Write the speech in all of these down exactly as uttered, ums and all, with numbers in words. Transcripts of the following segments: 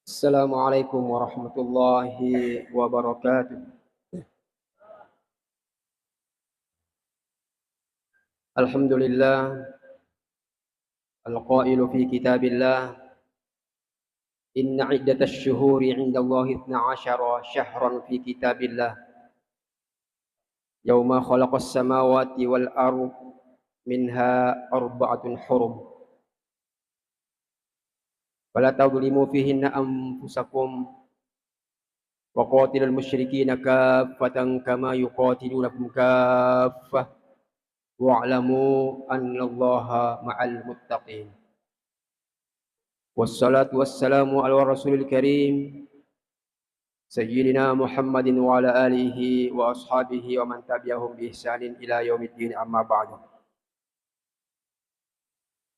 Assalamualaikum warahmatullahi wabarakatuh. Alhamdulillah. Al-qailu fi kitabillah, "Inna iddatasy syuhuri 'indallahi itsna asyara syahran fi kitabillah, yauma khalaqas samawati wal ard, minha arba'atun hurum. Fala tadhlimu fihinna anfusakum, wa qatilul musyrikina kaffatan kama yuqatilunakum kaffah, wa'lamu annallaha ma'al muttaqin." Wassalatu wassalamu ala rasulil karim, sayyidina Muhammadin wa ala alihi wa ashabihi wa man tabi'ahum bi ihsanin ila yaumiddin, amma ba'du.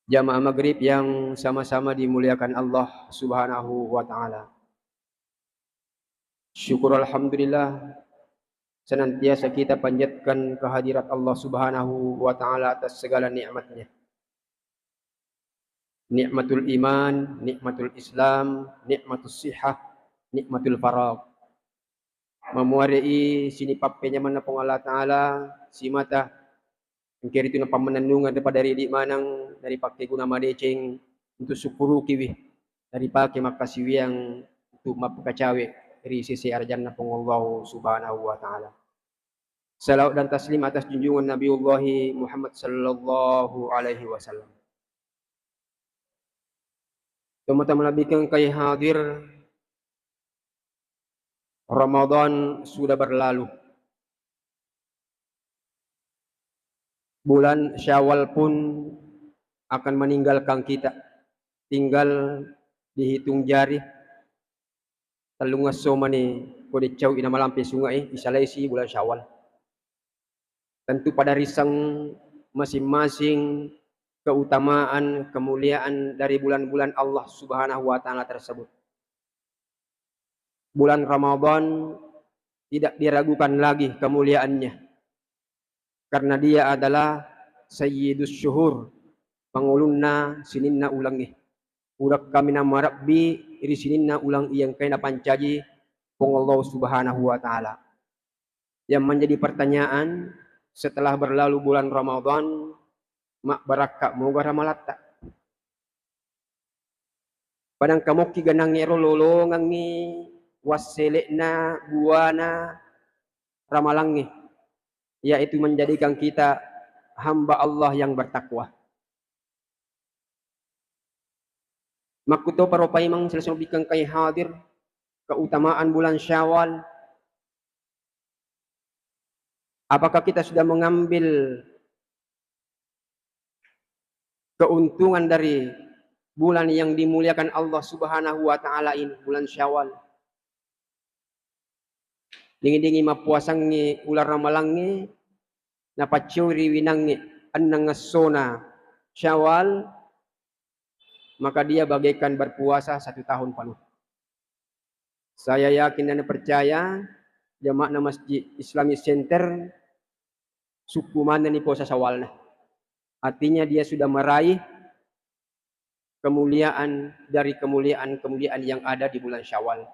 Jamaah maghrib yang sama-sama dimuliakan Allah Subhanahu wa Ta'ala. Syukur alhamdulillah, senantiasa kita panjatkan kehadirat Allah Subhanahu wa Ta'ala atas segala nikmatnya. Nikmatul iman, nikmatul Islam, nikmatus sihah, nikmatul faragh. Mamuare'i sinipappenyamenna Puang Allah Ta'ala, simata engka ritu napammenennungeng daripada ridi maneng, naripakkeguna madeceng untuk sukkurukiwi, naripake makkasiwiang untuk mappakacawe ri sese arajanna Puang Allah Subhanahu wa Ta'ala. Salawat dan taslim atas junjungan Nabiullahi Muhammad sallallahu alaihi wasallam. Tomatoa malebbiku engkae hadir, Ramadan sudah berlalu. Bulan Syawal pun akan meninggalkan kita. Tinggal dihitung jari, tellungesso mani ko deccau ina malampe sungai, isalaisi bulan Syawal. Tentu pada riseng masing-masing keutamaan, kemuliaan dari bulan-bulan Allah Subhanahu wa Ta'ala tersebut. Bulan Ramadan tidak diragukan lagi kemuliaannya, karena dia adalah sayyidus syuhur, pangulunna sininna ulengnge. Urekkamina marebbi ri sininna uleng iya engkae napancaji Puang Allah Subhanahu wa Ta'ala. Yang menjadi pertanyaan, setelah berlalu bulan Ramadan, mabbarakka moga ramalatta? Padangka mokki genangnge ro lolongengngi wassele'na buana ramalangnge, yaitu menjadikan kita hamba Allah yang bertakwa. Makkutoparo paimeng silessureng engkae hadir, keutamaan bulan Syawal. Apakah kita sudah mengambil keuntungan dari bulan yang dimuliakan Allah Subhanahu wa Ta'ala ini, bulan Syawal? Dingi-dingi mappuasangngi uleng ramalangnge, napaccuri winangnge enneng essona Syawal, maka dia bagaikan berpuasa satu tahun penuh. Saya yakin dan percaya, jamaahna Masjid Islamic Center sukku manenni puasa Syawalna. Artinya dia sudah meraih kemuliaan dari kemuliaan-kemuliaan yang ada di bulan Syawal.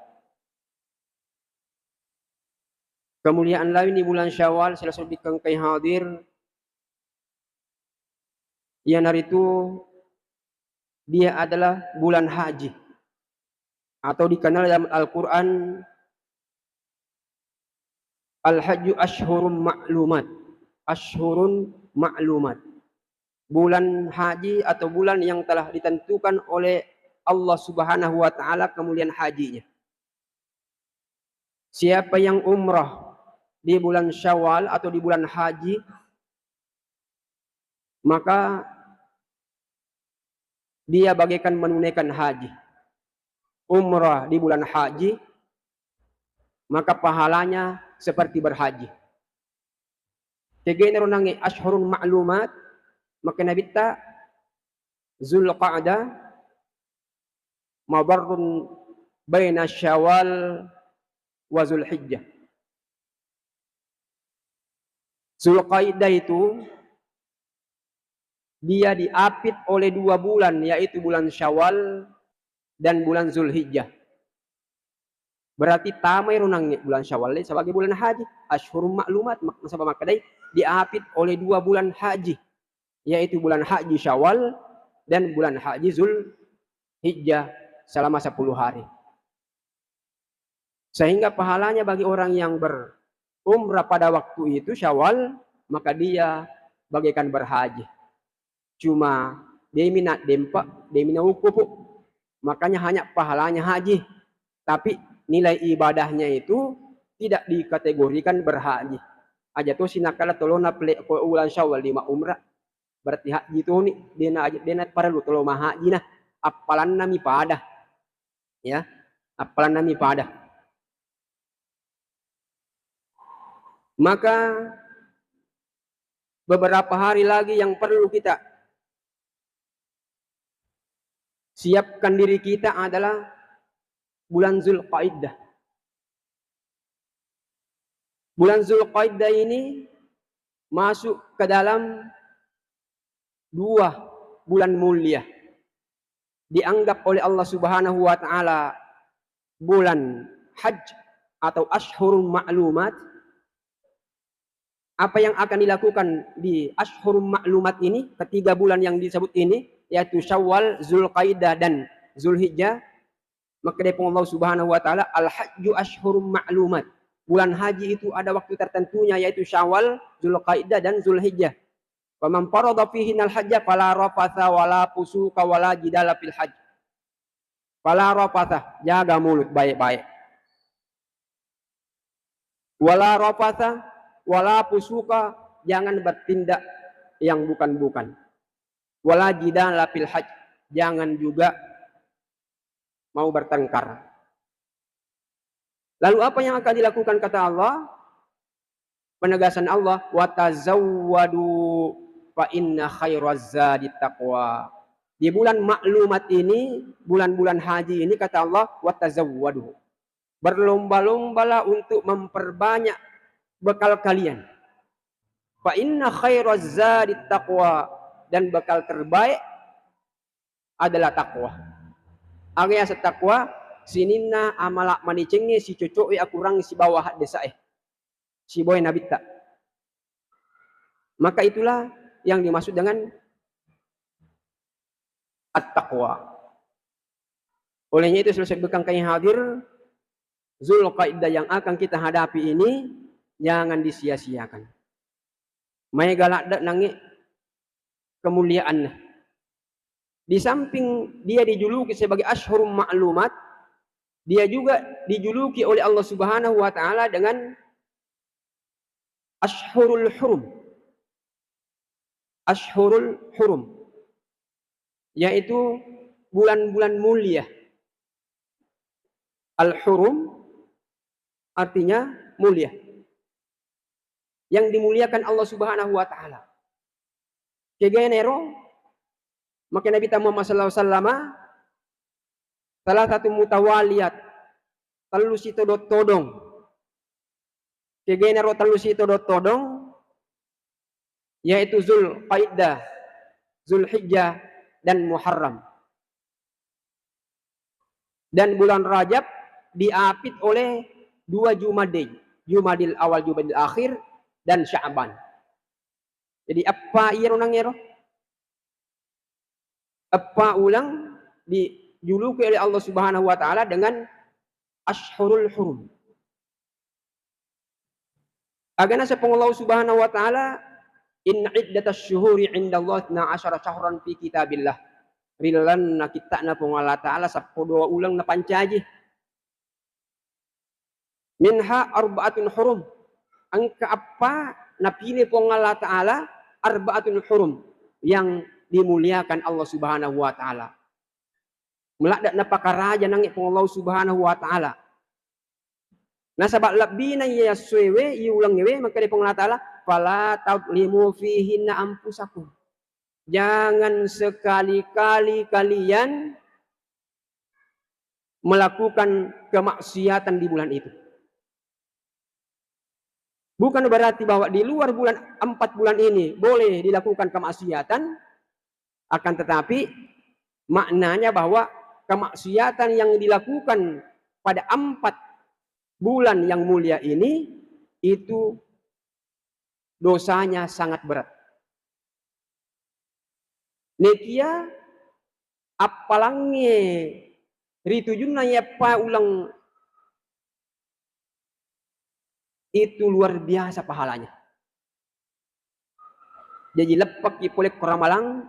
Kemuliaan lain di bulan Syawal, silessureng engkae hadir, iyanaritu dia adalah bulan haji, atau dikenal dalam Al-Quran, "Al-hajju ashhurun ma'lumat." Ashhurun ma'lumat. Bulan haji atau bulan yang telah ditentukan oleh Allah Subhanahu wa Ta'ala kemuliaan hajinya. Siapa yang umrah di bulan Syawal atau di bulan haji, maka dia bagaikan menunaikan haji. Umrah di bulan haji, maka pahalanya seperti berhaji. Kegenaro nangnge ashhurun ma'lumat, maka nabitta Zulqa'dah, mabarrun baina Syawal wa Zulhijjah. Zulqaidah itu dia diapit oleh dua bulan, yaitu bulan Syawal dan bulan Zulhijjah. Berarti tamai ro nangnge bulan Syawal sebagai bulan haji, asyhurun ma'lumat, mak-, nasaba makkedai diapit oleh dua bulan haji, yaitu bulan haji Syawal dan bulan haji Zulhijjah selama sepuluh hari. Sehingga pahalanya bagi orang yang berumrah pada waktu itu, Syawal, maka dia bagaikan berhaji. Cuma, de'mi na dempa, de'mi na ukkupu. Makanya hanya pahalanya haji. Tapi nilai ibadahnya itu tidak dikategorikan berhaji. Aja to sinakala tolona pele ko ulang Syawal lima umrah. Berarti haji toni, de'na, de'na parellu tolo mahaji na. Appalanna mi pada. Ya, appalanna mi pada. Maka beberapa hari lagi yang perlu kita siapkan diri kita adalah bulan Zulqaidah. Bulan Zulqaidah ini masuk ke dalam dua bulan mulia. Dianggap oleh Allah Subhanahu wa Ta'ala bulan haji atau asyhurun ma'lumat. Apa yang akan dilakukan di asyhurun ma'lumat ini, ketiga bulan yang disebut ini, yaitu Syawal, Zulqaidah, dan Zulhijjah? Makkedai Puang Allah Subhanahu wa Ta'ala, "Al-hajju asyhurun ma'lumat." Bulan haji itu ada waktu tertentunya, yaitu Syawal, Zulqaidah, dan Zulhijjah. "Faman farada fihinnal hajja fala rafatha wala fusuqa wala jidala fil hajj." Fala rafatha, jaga mulut baik-baik. Wala rafatha, wala fusuqa, jangan bertindak yang bukan-bukan. Wala jidala fil hajj, jangan juga mau bertengkar. Lalu apa yang akan dilakukan, kata Allah? Penegasan Allah, "Wa tazawwadu fa inna khairaz zadi taqwa." Di bulan maklumat ini, bulan-bulan haji ini, kata Allah, "Wa tazawwadu." Berlomba-lombalah untuk memperbanyak bekal kalian. "Fa inna khairaz zadi taqwa." Dan bekal terbaik adalah takwa. Aga yaseng takwa? Sininna amala madecengnge sicoco'e akurang sibawa haddesae, sibawa nabitta. Maka itulah yang dimaksud dengan at-taqwa. Olehnya itu, selesai bekang kain hadir, Zulqaidah yang akan kita hadapi ini jangan disia-siakan. Maega ladde nangnge kemuliaanna. Di samping dia dijuluki sebagai asyhurun ma'lumat, dia juga dijuluki oleh Allah Subhanahu wa Ta'ala dengan asyhurul hurum. Asyhurul hurum, yaitu bulan-bulan mulia. Al-hurum artinya mulia, yang dimuliakan Allah Subhanahu wa Ta'ala. Kegenero, maka Nabi Muhammad sallallahu alaihi wasallam, salah satu mutawaliyat, tellu sitodong-todong. Kegenero tellu sitodong-todong, yaitu Zulqaidah, Zulhijjah, dan Muharram. Dan bulan Rajab diapit oleh dua Jumadil, Jumadil Awal, Jumadil Akhir, dan Sya'ban. Jadi, eppa iyaro nangngero? Eppa uleng dijuluki oleh Allah Subhanahu wa Ta'ala dengan asyhurul hurum. Aga naseng Puang Allah Subhanahu wa Ta'ala, "Inna iddatasy syuhuri 'indallahi itsna asyara syahran fi kitabillah." Ri lalenna kitta'na Puang Allah Ta'ala seppulo dua uleng napancaji. "Minha arba'atun hurum." Engka eppa napile Puang Allah Ta'ala, arba'atun hurum, yang dimuliakan Allah Subhanahu wa Ta'ala. Meladde napakaraja nangnge Puang Allah Subhanahu wa Ta'ala. Nasaba lebbina iya essoewe, iya ulengngewe, makkeda Puang Allah Ta'ala, "Fala tadlimu fihinna anfusakum." Jangan sekali-kali kalian melakukan kemaksiatan di bulan itu. Bukan berarti bahwa di luar bulan, empat bulan ini boleh dilakukan kemaksiatan, akan tetapi maknanya bahwa kemaksiatan yang dilakukan pada empat bulan yang mulia ini itu dosanya sangat berat. Nekia appalangnge ri tujunna iyeppa uleng itu luar biasa pahalanya. Jaji leppekki pole ko Ramalang,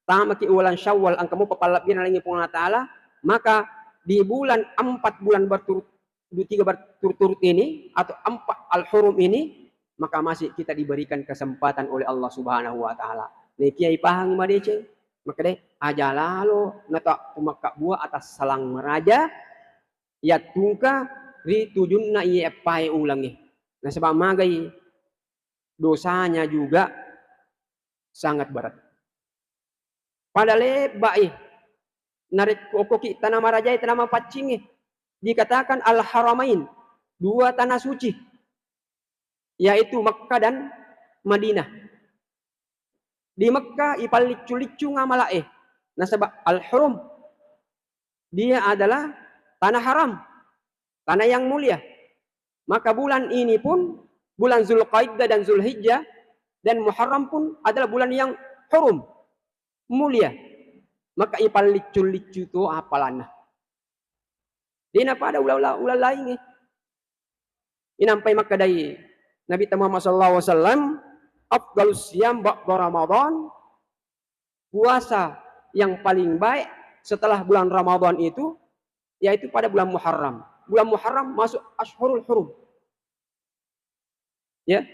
tamaki ulang Syawal, engka mopa pallabbireng laingnge Puang Allah Ta'ala, maka di bulan, empat bulan berturut, dua tiga berturut-turut ini, atau empat al-hurum ini, maka masih kita diberikan kesempatan oleh Allah Subhanahu wa Ta'ala. Nekia ipahangi madeceng, makkedai, aja lalo nata pumakkabbua atas salang meraja, yattungka ri tujunna iye eppae ulengnge. Nasaba magai dosanya juga sangat berat. Pada lebba'i narekko okkoki tana marajae, tana mapaccingnge, dikatakan al-haramain, dua tanah suci, yaitu Mekkah dan Madinah. Di Mekkah ipalliccu-liccung amala'e, nasaba al-hurum, dia adalah tanah haram, tanah yang mulia. Maka bulan ini pun, bulan Zulqaidah dan Zulhijjah dan Muharram pun adalah bulan yang hurum, mulia. Maka ipalliccu-liccu to apalanna. Dena pada ula-, ula-, uleng laingnge. Inampai makkedai Nabitta Muhammad sallallahu alaihi wasallam, "Afdalus siyam ba'da Ramadan," puasa yang paling baik setelah bulan Ramadan itu, yaitu pada bulan Muharram. Bulan Muharram masuk Ashhurul Hurum. Ya.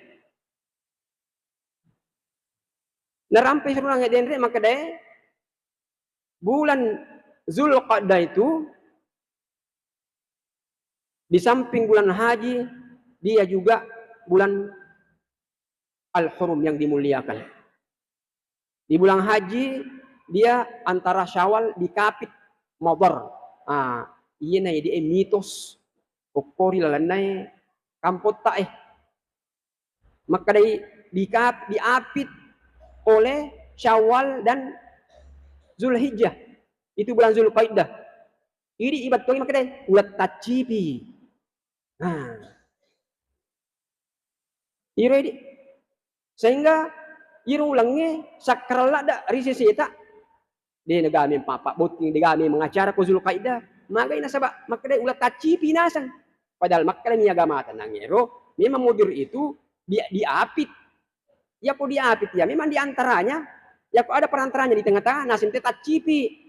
Narampe seorang denre makkedai, bulan Zulqa'dah itu di samping bulan haji, dia juga bulan al-hurum yang dimuliakan. Di bulan haji, dia antara Syawal dikapit Mudhar. Ah, iyena idi mitos okkori lalennae kampotta eh. Makkedai dikap-, diapit oleh Syawal dan Zulhijjah. Itu bulan Zulqaidah. Idi ibattuangi makkedai uleng taccipi. Nah. Iro idi. Sehingga iro ulengnge sakral ladda ri seseta. De' naga memang pabbotting, de' naga memang acara ko Zulkaidah. Magai nasaba makkedai uleng taccipi naseng. Padahal makkedai mi agamata nangero memang mudhar itu di-, diapit. Yako diapit ya memang di antaranya, yako ada perantaranya di tengah-tengah naseng te taccipi.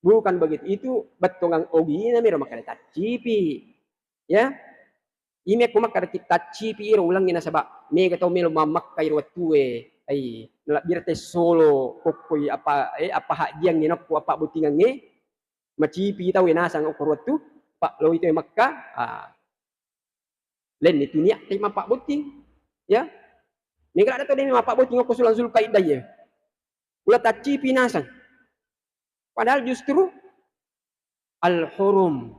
Bukan begitu, itu bettuangang ogina miro makkeda taccipi. Ya. Ime ko makkeda ki taccipi iro ulengnge nasaba mega tau melo mammekka iro wettue. Ai, nalabbireng te solo kokkoi apa, eh, apa hajjiangnge nokko apa bottingangnge, macipi tau e nasang okko wettu, pa loi tau e Mekka, ah, lenni tu niat te mappabbotting. Ya. Mega ladda tau de mappabbotting okko sulang Zulkaidah ye. Uleng taccipi nasang. Padahal justru al-hurum.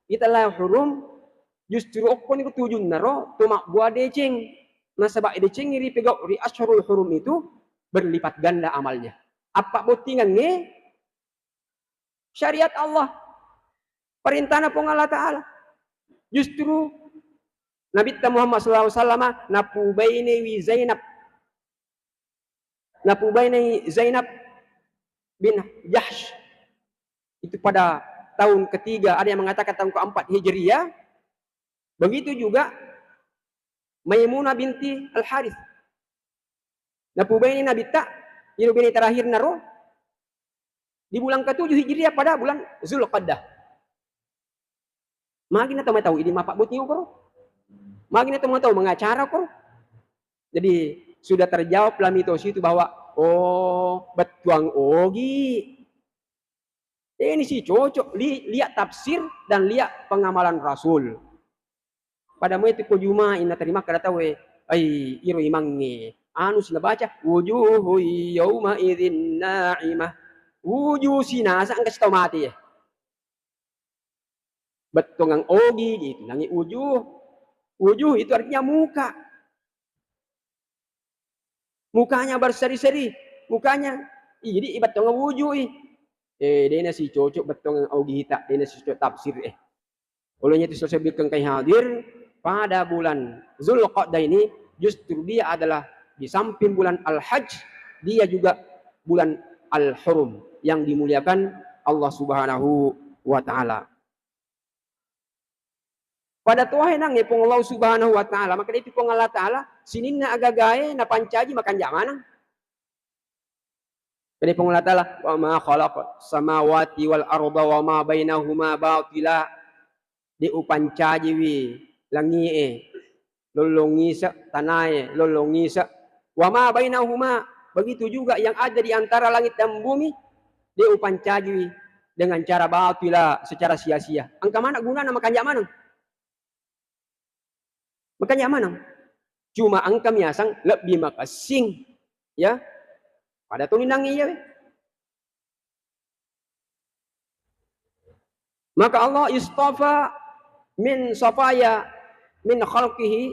Ita la hurum justru okko ni tujunna ro to mabbua deceng. Nasaba deceng ripegau ri asyhurul hurum itu berlipat ganda amalnya. Apa bottingangnge syariat Allah, perintahna Puang Allah Ta'ala. Justru Nabitta Muhammad sallallahu alaihi wasallam napubainai Zainab. Napubainai Zainab bin Jahsh. Itu pada tahun ketiga, ada yang mengatakan tahun keempat Hijriah. Begitu juga Maimunah binti Al-Harith. Napubainai Nabitta, iro bene terakhir naro, di bulan ketujuh Hijriah pada bulan Zulqa'dah. Magi na tau matau idi mappabbotting okoro. Magi na tau matau mengacara okoro. Jadi sudah terjawab lah mitos itu bahwa, oh, bettuang ogi. Ini si cocok li-, lihat tafsir dan lihat pengamalan Rasul. Pada moe tu ko Juma inna terima kada tau e, ai iro imangnge anu sila baca wujuhu yauma idzin na'imah. Wujuh sinasa engka sitau mati ya. Bettongang ogi gitu nangi wujuh. Wujuh itu artinya muka. Mukanya berseri-seri, mukanya. Ih, jadi ibattongang wujuh ih. Eh, dena si cocok bettongang ogita, dena si cocok tafsir eh. Olehnya itu, saudara-saudara yang kami hadir, pada bulan Zulqa'dah ini justru dia adalah di samping bulan Al-Hajj, dia juga bulan Al-Hurum yang dimuliakan Allah Subhanahu wa Ta'ala. Pada tohe nangnge Puang Allah Subhanahu wa Ta'ala, maka itu Puang Allah Ta'ala sininna agagae napancaji makanja maneng. Jadi Puang Allah Ta'ala, "Wa ma khalaqas samawati wal arda wa ma bainahuma batila." De upancajiwi langie, lollong ise, tanae, lollong ise. Wa ma bainahuma, begitu juga yang ada di antara langit dan bumi, de upancajiwi dengan cara batila, secara sia-sia. Engka mana gunana makanja maneng? Makanja maneng. Cuma engka miaseng lebbi makessing, ya. Pada tuli nangnge iya, we. Maka Allah istafa min safaya min khalqihi.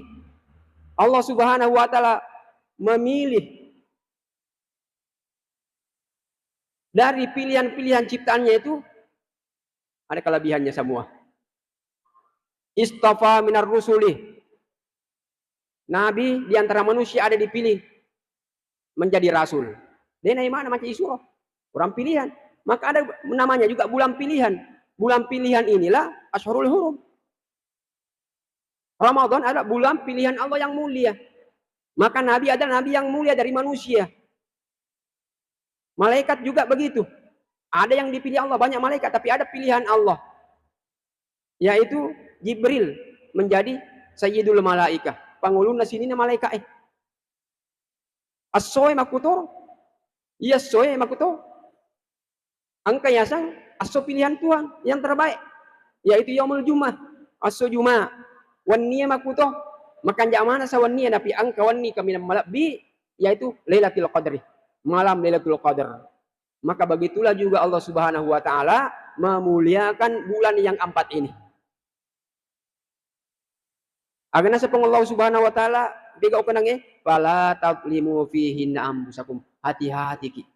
Allah Subhanahu wa Ta'ala memilih dari pilihan-pilihan ciptaannya itu ada kelebihannya semua. Istafa minar rusuli. Nabi di antara manusia ada dipilih menjadi rasul. De naimana mancaji suro. Orang pilihan. Maka ada namanya juga bulan pilihan. Bulan pilihan inilah Ashhurul Hurum. Ramadan adalah bulan pilihan Allah yang mulia. Maka Nabi adalah Nabi yang mulia dari manusia. Malaikat juga begitu. Ada yang dipilih Allah, banyak malaikat, tapi ada pilihan Allah. Yaitu Jibril menjadi Sayyidul Malaikah. Pangulunna sininna malaikat, eh. Essoe makkutoro. Iya, essoe makkutoro. Engka yaseng esso pilihan Tuhan yang terbaik, yaitu yaumul Jumat, esso Juma. Wennie makkuto, makanja maneng sa wennie, napi engka wenni kaminang malebbi, yaitu Lailatul Qadri, malam Lailatul Qadar. Maka begitulah juga Allah Subhanahu wa Ta'ala memuliakan bulan yang empat ini. Aga naseng Puang Allah Subhanahu wa Ta'ala, pega okko nangnge, "Fala tadlimu fihinna anfusakum." Hati-hatiki.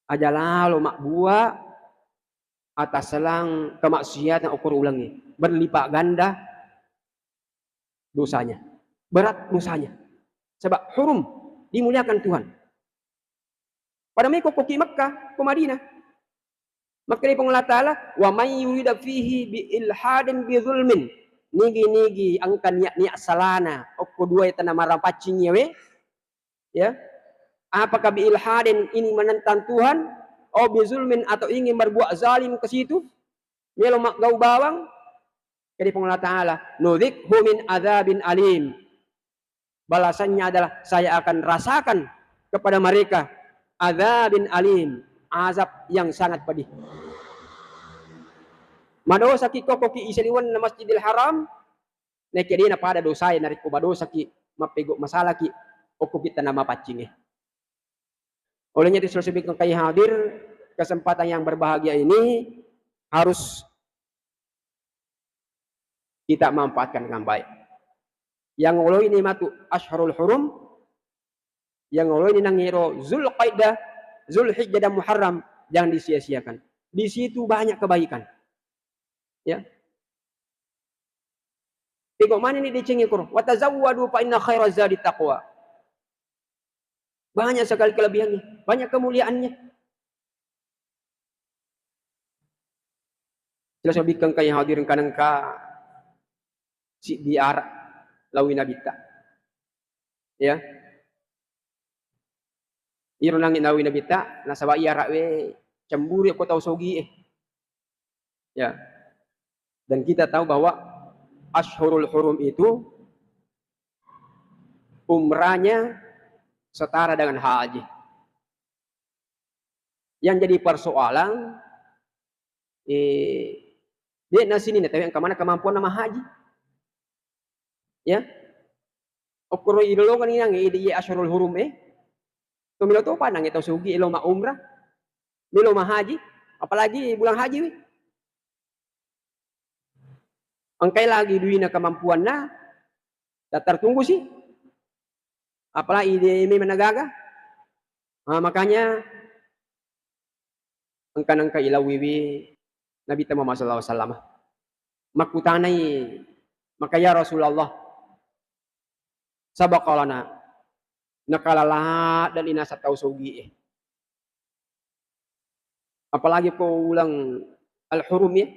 Aja lalo mabbua atasselang kemaksiatan okkoro ulengnge. Berlipat ganda dosanya. Berat dosanya. Sebab hurum, dimuliakan Tuhan. Pada meko okkoki Mekka, ko Madinah. Makkeda Puang Allah Ta'ala, "Wa may yurida fihi bi ilhadin bi zulmin." Nigi-nigi engka niat-niat salana okko duae tana marapaccing iyawe, ya. Apakah bi ilhadin ini menentang Tuhan, au bi zulmin atau ingin berbuat zalim ke situ, melo maggau bawang? Jadi Puang Allah Ta'ala, "Nudzikhu min adzabin alim." Balasannya adalah saya akan rasakan kepada mereka adzabin alim, azab yang sangat pedih. Madosaki kokkoki isaliwenna Masjidil Haram, naekia de napada dosae narekko madosaki, mappegau masalaki okkoki tana mapaccingnge. Olehnya itu, saudara-saudara yang kami hadir, kesempatan yang berbahagia ini harus kita manfaatkan dengan baik. Yang oloi ni matu Ashhurul Hurum, yang oloi ni nangiro Zulqaidah, Zulhijjah dan Muharram, jangan disia-siakan. Di situ banyak kebaikan. Ya. Pegau maneng ni decengi koro, "Wa tazawwadu fa inna khairaz zadi taqwa." Banyak sekali kelebihannya, banyak kemuliaannya. Jelas, saudara-saudara yang kami hadir, engka nengka siddi araq lao wi Nabitta. Ya. Iro nangnge lao wi Nabitta, nasaba iyaraq we cemburu ko tau sogie. Ya. Dan kita tahu bahwa Ashhurul Hurum itu umrahnya setara dengan haji. Yang jadi persoalan, eh, de'na sininna tauwe engka maneng kemampuanna mahaji. Ya. Okkoro ilolongeng nangnge idi ye Ashhurul Hurum e. To melo topa nangnge tau sogi elo maumrah. Melo mahaji, apalagi bulan haji wi. Engkai lagi duina kemampuanna, daftar tunggu si. Apalagi idi memang nagaga. Ah, makanya engka nengka ilauiwi Nabitta Muhammad sallallahu alaihi wasallam. Makkutanai, maka, "Ya Rasulullah, sabaqalana, nakala ladde'ni naseng tau sogi'e." Apalagi ko uleng al-hurum, ya,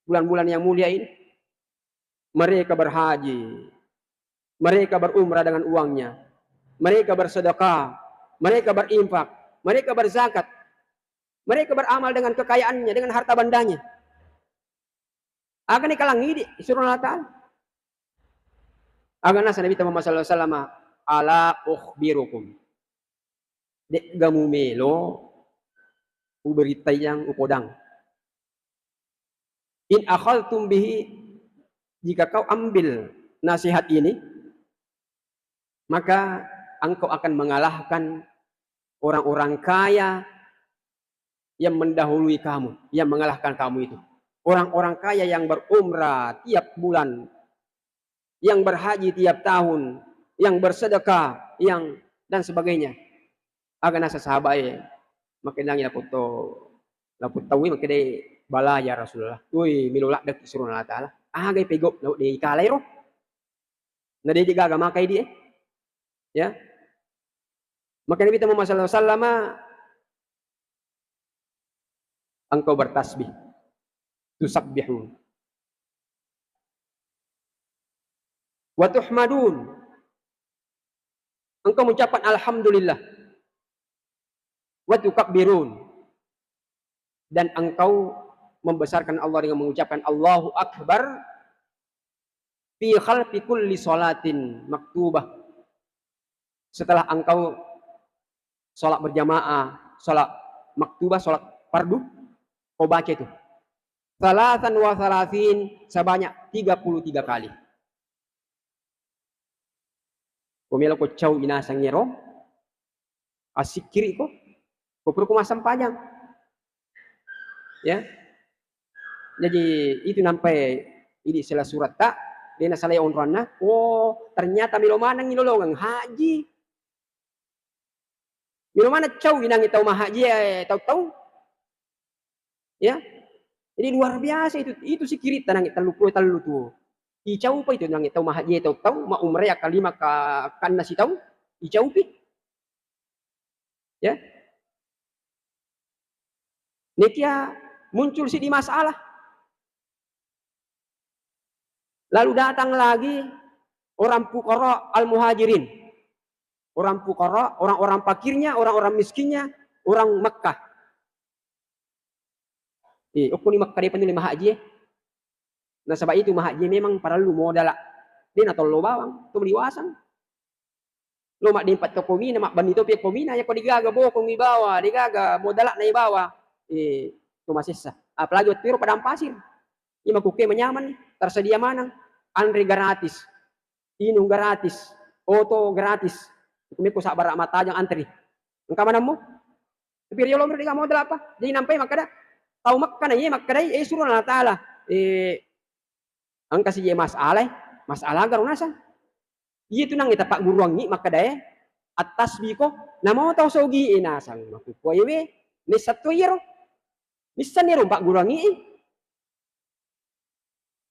bulan-bulan yang mulia ini. Mereka berhaji, mereka berumrah dengan uangnya, mereka bersedekah, mereka berinfak, mereka berzakat, mereka beramal dengan kekayaannya, dengan harta bendanya. Aga nikalang idi, isurono Allah Ta'ala. Aga naseng Nabitta Muhammad sallallahu alaihi wasallam, "Ala ukhbirukum." De'ga mumelo uberittayang, upodang. "In akhadhtum bihi," jika kau ambil nasihat ini, maka engkau akan mengalahkan orang-orang kaya yang mendahului kamu, yang mengalahkan kamu itu. Orang-orang kaya yang berumrah tiap bulan, yang berhaji tiap tahun, yang bersedekah, yang, dan sebagainya. Aga naseng sahabae, makkeda, "Laputto, laputto tauwe makkeda, bala ya Rasulullah. Woi, melo ladde' isurono Allah Ta'ala. Aga pegau, na de' ikalairo. Na de' gaga maka idi, eh." Ya. Maka Nabitta Muhammad sallallahu alaihi wasallam, engkau bertasbih, tusabbihun, wa tuhmadun, engkau mengucapkan alhamdulillah, wa tukabbirun, dan engkau membesarkan Allah dengan mengucapkan Allahu Akbar, fi khalfi kulli salatin maktubah, setelah engkau sholat berjamaah, sholat maktubah, sholat fardu, kau baca itu. Thalathan wa thalathin, sebanyak tiga puluh tiga kali. Ko melo ko cau inasang ero, assikkiri ko, ko pura ko massempajang. Ya. Jadi itu nampai idi sela suratta, de' nasalai onroanna. Oh, ternyata melo maneng ilolongeng haji. Melo maneng cau inangi tau mahaji, eh, tau-tau. Ya. Jadi luar biasa itu, itu sikkiritta nangi tellu pulo tellu tu. Icaupa itu nangi tau mahaji, tau-tau, ma umrah ka lima ka, kanna sitau, icaupi. Ya. Nekia muncul sidi masalah. Lalu datang lagi orang fuqara al-muhajirin. Orang fuqara, orang-orang fakirnya, orang-orang miskinnya, orang Mekah. Eh, okkoni Mekah de' pa nulle mahaji, eh. Nasaba itu mahaji memang parellu modala. De' natollo bawang, to maliwasang. Lo maddempa to ko Mina, mabbanni topi ko Mina, ya ko de'gaga bokong ibawa, de'gaga modala'na ibawa, eh, to masessa. Apalagi wettu ero padang pasir. Iya makkukkue manyameng, tersedia maneng, anre gratis, inung gratis, oto gratis. Kumekko sabbara matajang antri. Engka maneng mo? Tapi riolo miro de'ga modala apa? Jadi nampai makkeda, tau Mekka na iye makkedai, eh, isurono Allah Ta'ala. Eh, engka sije masalah, masalah garo nasang. Iye tu nangnge tapagguruangngi makkedae, attasbih ko, namo tau sogie nasang makkukkuaewe, nisseng to iyaro. Nissenni ro pagguruangngi.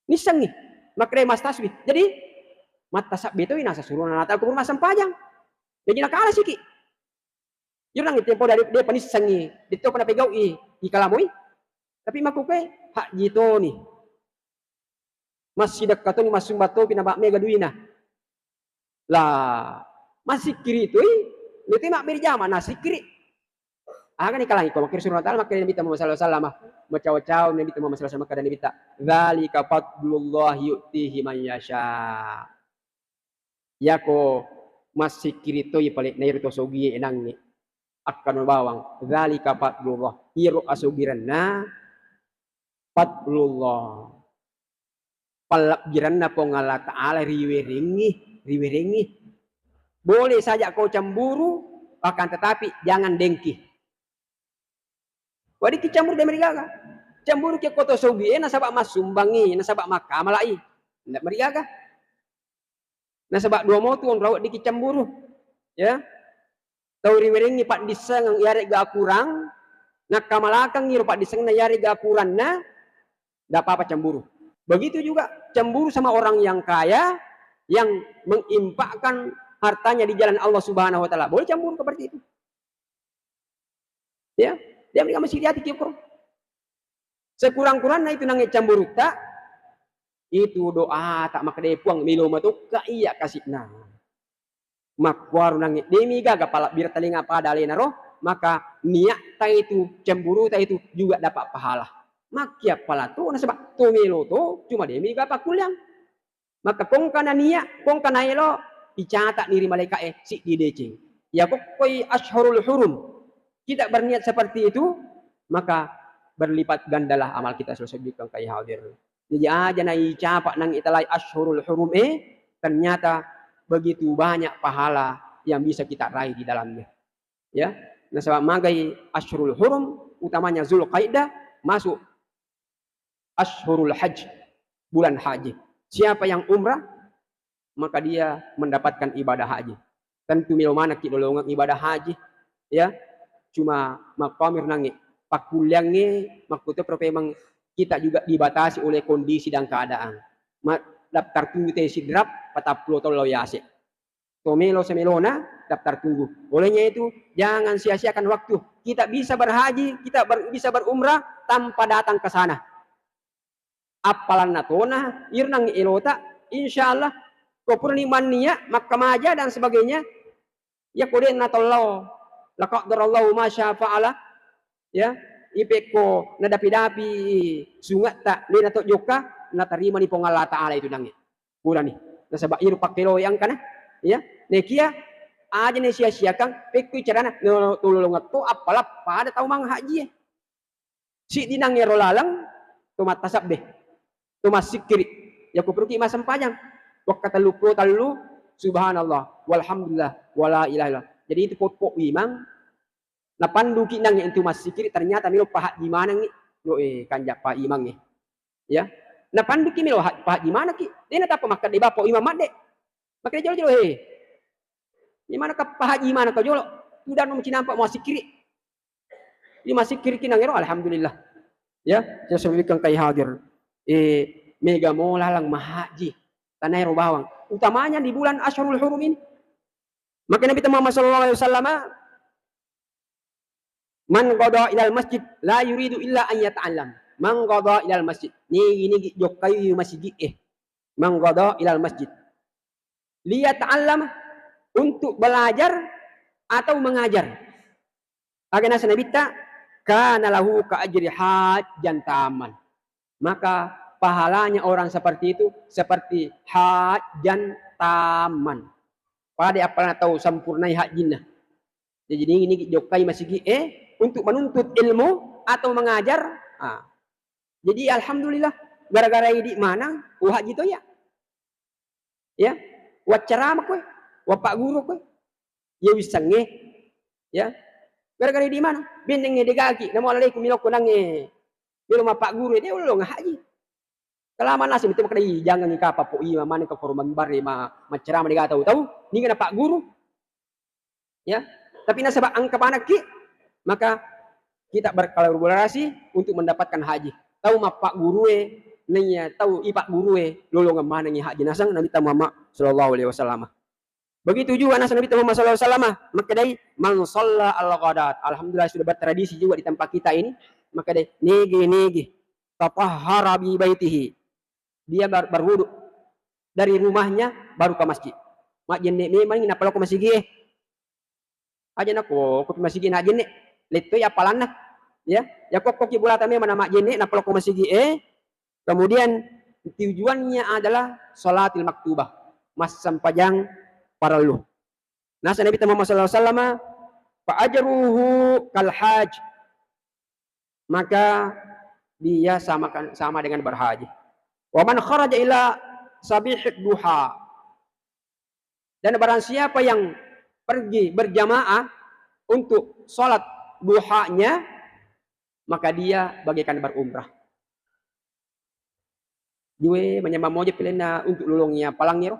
Nissengngi. Makkedae mastasbih. Jadi, mattasabbe toi nasang surona nata kuburu massempajang. Jadi nakala siki. Iyaro nangnge tempo de', de' panissengngi, de' to pa napegau'i, ikalamoi. Tapi makkukue, haji toni. Massidekka toni, massumba topi, naba mega duina. Lah, massikkiri toi, nete mabbere jama nassikkiri. Aga ni kalangi ko makkiri surona tala makkiri Nabi Muhammad sallallahu alaihi wasallam. Macau-cau Nabi Muhammad sallallahu alaihi wasallam, makkeda Nabi ta, "Dzalika fadlullah yu'tihi man yasha." Iyako massikkiri toi pale nairo to sogie enangnge. Akkano bawang, dzalika fadlullah. Iyaro asogirenna fadlullah. Pallebbirenna Puang Allah Ta'ala riwerengngi, riwerengngi. Boleh saja kau cemburu, akan tetapi jangan dengki. Weddikki cemburu, de' marigaga. Cemburu ki ko to sogie, nasaba massumbangngi, nasaba makkamala'i. Ndak marigaga. Nasaba dua motu onrau weddikki cemburu. Ya. Tau riwerengngi paddissengeng iyarega akurang, nakkamalakengngi ro paddissengenna iyarega akuranna, ndak apa-apa cemburu. Begitu juga cemburu sama orang yang kaya, yang menginfakkan hartanya di jalan Allah Subhanahu wa Ta'ala. Boleh cemburu seperti itu. Ya, dia mereka masih lihat kipur. Sekurang-kurangnya itu nange cemburutta, itu doa tak makde Puang, melo matokka iya kasihna. Makkuaro nange, demi gaga palabbira talenga pada alena ro, maka niatta itu, cemburuta itu juga dapat pahala. Makkia pala to, nasaba to melo to, cuma demi gaga pakkuliang. Maka kongka nania, kongka naelo, icata'ni ri malaika'e siddi deceng. Iya kokkoi asyhurul hurum, kita berniat seperti itu, maka berlipat gandalah amal kita, selalu sebutkan kai hadir. Jadi aja na icapa nang italai asyhurul hurum, eh, ternyata begitu banyak pahala yang bisa kita raih di dalamnya. Ya, nasaba magai asyhurul hurum, utamanya Zulqaidah, masuk asyhurul hajj, bulan haji. Siapa yang umrah, maka dia mendapatkan ibadah haji. Tentu melo manekki lolongeng ibadah haji, ya. Cuma makkuami nange, pakkuliangnge, makkuto pro memang kita juga dibatasi oleh kondisi dan keadaan. Ma-, daftar tunggu te sidrap, patappulo tollo yase. To melo semelona daftar tunggu. Olehnya itu, jangan sia-siakan waktu. Kita bisa berhaji, kita ber-, bisa berumrah tanpa datang ke sana. Appalanna tona, irnang elota, insya Allah, ko purani mannia, makkamaja dan sebagainya, ya ko de'na tollo, laqaddarallahu ma syaa fa'ala, ya, ipekko nadapi-dapi sungetta, de'na to jokka, natarimani Puang Allah Ta'ala itu nange. Purani. Nasaba iro pakkeloe engkana, ya, nekia aja ne sia-siakan, pekkui carana, no, tulolongetto, appala pada tau mang haji e. Siddi nang ero laleng, to mattasabbe, to massikkiri. Yako peruki massempajang. Wakka tellu puluh tellu, subhanallah, walhamdulillah, wala ilaha illallah. Jadi itu poppo imang, napanduki nang itu massikkiri, ternyata melo pahaji manengi, lo, eh, kanja pa imang, eh. Ya. Napanduki melo ha-, pahaji manengki. Dena tappa makkeda bapo imang madde. Makkeda jolo-jolo, he. Di mana ka pahaji maneng ka jolo? Tudang no macinampa massikkiri. Di massikkiriki nangero, alhamdulillah. Ya, saya sebutkan kai hadir. Eh, mega mo lalang mahaji. Tanaero bawang. Utamanya di bulan Asyhurul Hurum ini. Maka Nabi Muhammad sallallahu alaihi wasallam, "Man ghada ilal masjid la yuridu illa an yata'allam." Man ghada ilal masjid. Nigi-nigi jokkai masigi e. Man ghada ilal masjid. Liyata'allam, untuk belajar atau mengajar. Aga naseng Nabitta, "Kana lahu ka ajri hajjan tamman." Maka pahalanya orang seperti itu seperti hajjan tamman. Pada apalna tau sempurnai hajjinna. Jadi nigi-nigi jokkai masigi e untuk menuntut ilmu atau mengajar. Ah. Jadi alhamdulillah gara-gara idi maneng, oh haji to ya. Ya, waccarama koe, wapagguru koe. Ya wissengnge. Ya. Gara-gara di mana? Bennengnge degaki, namo alaikum milokko nangnge. Melo mapagguru, de ullo ngahaji. Kalama nasi mitu makkedai, jangan ni kapa po ima maneng ka koro mambare ma, maccarama dega tau-tau, niga napagguru. Ya, tapi nasaba engka manekki, maka kita berkolaborasi untuk mendapatkan haji. Tau mappaggurue, naiya tau ipaggurue, lolongeng manengngi haji naseng Nabitta Muhammad sallallahu alaihi wasallam. Begitu juga naseng Nabitta Muhammad sallallahu alaihi wasallam, makkedai, "Man shalla al-ghadat." Alhamdulillah sudah bertradisi juga di tempat kita ini. Makkedai, "Nigi-nigi tatahhara bi baitihi." Dia ber-, berwudu dari rumahnya baru ke masjid. Majjenne memang nappa lao ko masigi e. Aja nako ko masigi najjenne. Lettoi appalanna. Ya, ya kokkoki bolata memang namajjenne nappa lao ko masigi e. Kemudian tujuannya adalah salatil maktubah, massempajang parellu. Naseng Nabitta Muhammad sallallahu alaihi wasallam, "Fa ajruhu kal haj." Maka dia sama kan, sama dengan berhaji. "Wa man kharaja ila sabihid duha." Dan barang siapa yang pergi berjamaah untuk sholat duhanya, maka dia bagaikan berumrah. Jue manyamang moje pilenna untuk lolongi appalangnge ro.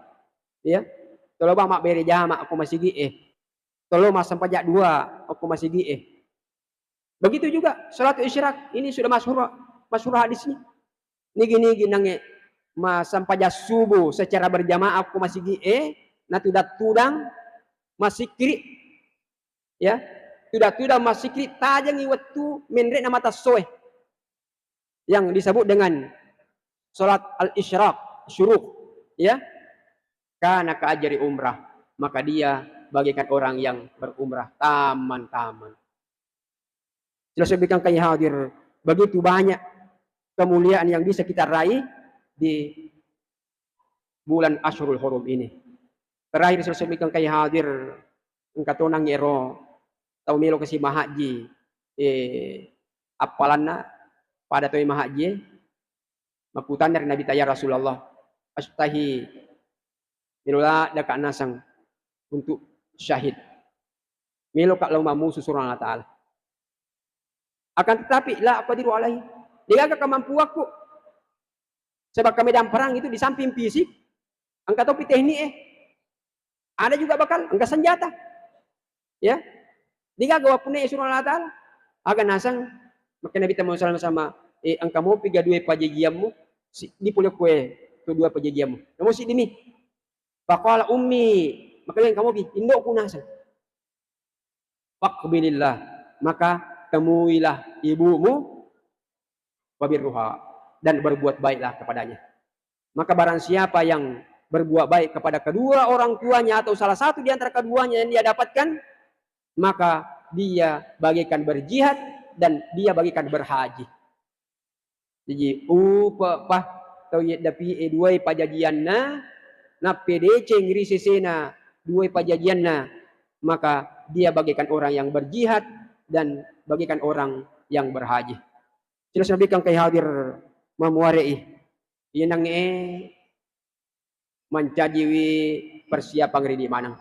Ya. Tolo ba mabbere jama ko masigi e. Tolo massempajang dua ko masigi e. Begitu juga salatu isyraq. Ini sudah masyhur, masyhur hadisnya. Nigi-nigi nangnge massempajang subuh secara berjamaah ko masigi'e, natudang-tudang massikiri, ya, tudang-tudang massikiri tajengngi wettu menre'na mata essoe, yang disebut dengan salat al-isyraq, syuruk, ya, kana ka ajri umrah, maka dia bagaikan orang yang berumrah taman-taman. Jelas, yang hadir, begitu banyak kemuliaan yang bisa kita raih di bulan Asyhurul Hurum ini. Terakhir, selesai, yang hadir, engka tonang ero tau melo kasi mahajji, eh, appalanna pada toi mahajji, makkutanna ri Nabi ta, "Ya Rasulullah, astahi, melo ladde'ka naseng untuk syahid. Meloka lao mammusu surona Allah Ta'ala. Akan tetapi, la aqdiru alaihi. Degaga kemampuanku. Sebab ke medan perang itu di samping fisik, engka topi teknik, eh. Ada juga bakal, engka senjata." Ya. Degaga wappunai surona Allah Ta'ala. Aga naseng, makkeda Nabi Muhammad sallallahu alaihi wasallam, "Eh, engka mopi ga dua pajajiammu?" Siddi pole koe tu dua pajajiammu. Namo siddimi. Faqala ummi, maka engka mopi, indo'ku naseng. "Faqbilillah, maka temuilah ibumu, wabirruha, dan berbuat baiklah kepadanya." Maka barang siapa yang berbuat baik kepada kedua orang tuanya atau salah satu di antara keduanya yang dia dapatkan, maka dia bagaikan berjihad dan dia bagaikan berhaji. Jaji, upe'pa tau yeddapi'e duai pajajianna, nappa deceng ri sesena duai pajajianna, maka dia bagaikan orang yang berjihad dan bagaikan orang yang berhaji. Jelas, Nabi, engka hadir mamuare'i. Iyanangnge mancajiwi persiapang ridi maneng.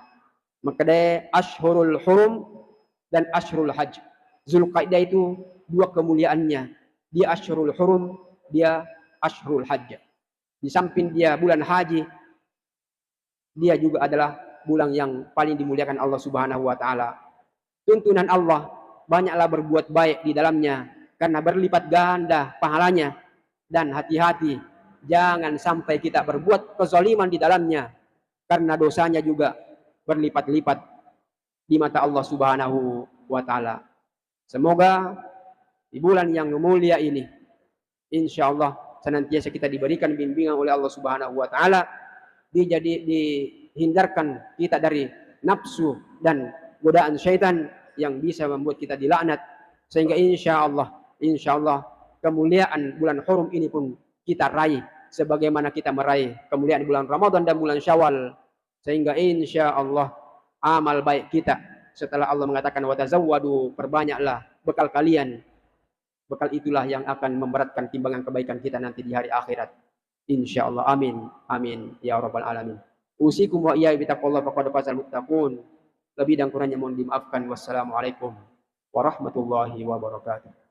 Makkedae Asyhurul Hurum dan Asyhurul Hajj. Zulkaidah itu dua kemuliaannya. Dia Asyhurul Hurum, dia Asyhurul Hajj. Di samping dia bulan haji, dia juga adalah bulan yang paling dimuliakan Allah Subhanahu wa Ta'ala. Tuntunan Allah, banyaklah berbuat baik di dalamnya, karena berlipat ganda pahalanya. Dan hati-hati, jangan sampai kita berbuat kezaliman di dalamnya, karena dosanya juga berlipat-lipat di mata Allah Subhanahu wa Ta'ala. Semoga di bulan yang mulia ini, insya Allah, senantiasa kita diberikan bimbingan oleh Allah Subhanahu wa Ta'ala, dijadi-, dihindarkan kita dari nafsu dan godaan syaitan yang bisa membuat kita dilaknat, sehingga insya Allah, insya Allah, kemuliaan bulan hurum ini pun kita raih sebagaimana kita meraih kemuliaan bulan Ramadan dan bulan Syawal, sehingga insya Allah amal baik kita, setelah Allah mengatakan, "Watazawwadu," perbanyaklah bekal kalian. Bekal itulah yang akan memberatkan timbangan kebaikan kita nanti di hari akhirat. Insya Allah. Amin. Amin. Ya Rabbal Alamin. Usikum wa iyaya bitaqwallah, faqad fazal muttaqun. Lebih dan kurangnya mohon dimaafkan. Wassalamualaikum warahmatullahi wabarakatuh.